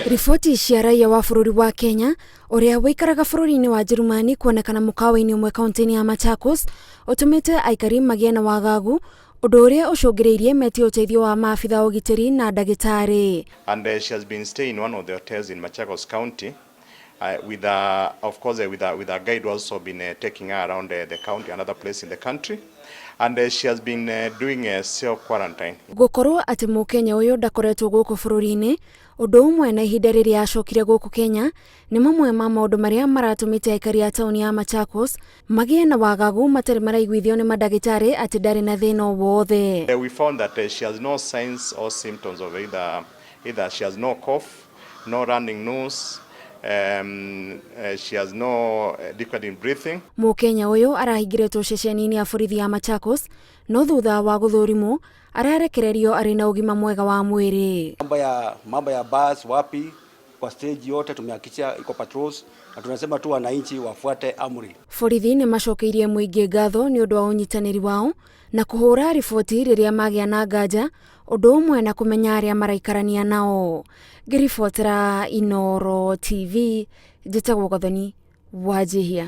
Riboti cia raia wa bũrũri wa Kenya ũrĩa ũikaraga bũrũri-inĩ wa Njerumani kuonekana mũkawa-inĩ ũmwe kaunti-inĩ ya Machakos ũtũmĩte aikari magĩe na wagagu, ũndũ ũrĩa ũcũngĩrĩirie metie ũteithio wa maabitha a ũgitĩri na ndagĩtarĩ. And she has been staying in one of the hotels in Machakos County with of course with a guide who has also been taking her around the county and other place in the country and she has been doing a self quarantine. Gũkorwo atĩ Mũkenya ũyũ ndakoretwo gũkũ bũrũri-inĩ, ũndũ ũmwe na ihinda rĩrĩa acokire gũkũ Kenya, nĩ mamwe ma maũndũ marĩa maratũmĩte aikari a taũni ya Machakos magĩe na wagagu matarĩ maraiguithio nĩ mandagĩtarĩ atĩ ndarĩ na thĩna o wothe. We found that she has no signs or symptoms of either she has no cough, no running nose, she has no difficulty in breathing. Mũkenya ũyũ arahingĩrĩtwo ceceni-inĩ ya borithi ya Machakos no thutha wa gũthũrimwo ararekererio arĩ na ũgima mwega wa mwĩrĩ. Mambo ya bus wapi kwa stage yote tumehakikisha iko patrols na tunasema tu wananchi wafuate amri. Borithi nĩ macokeirie mũingĩ ngatho nĩ ũndũ wa ũnyitanĩri wao na kũhũra riboti rĩrĩa magĩa na nganja, ũndũ ũmwe na kũmenya arĩa maraikarania nao. Ngĩribotera Inooro TV, njĩtagwo Gathoni Wanjihia.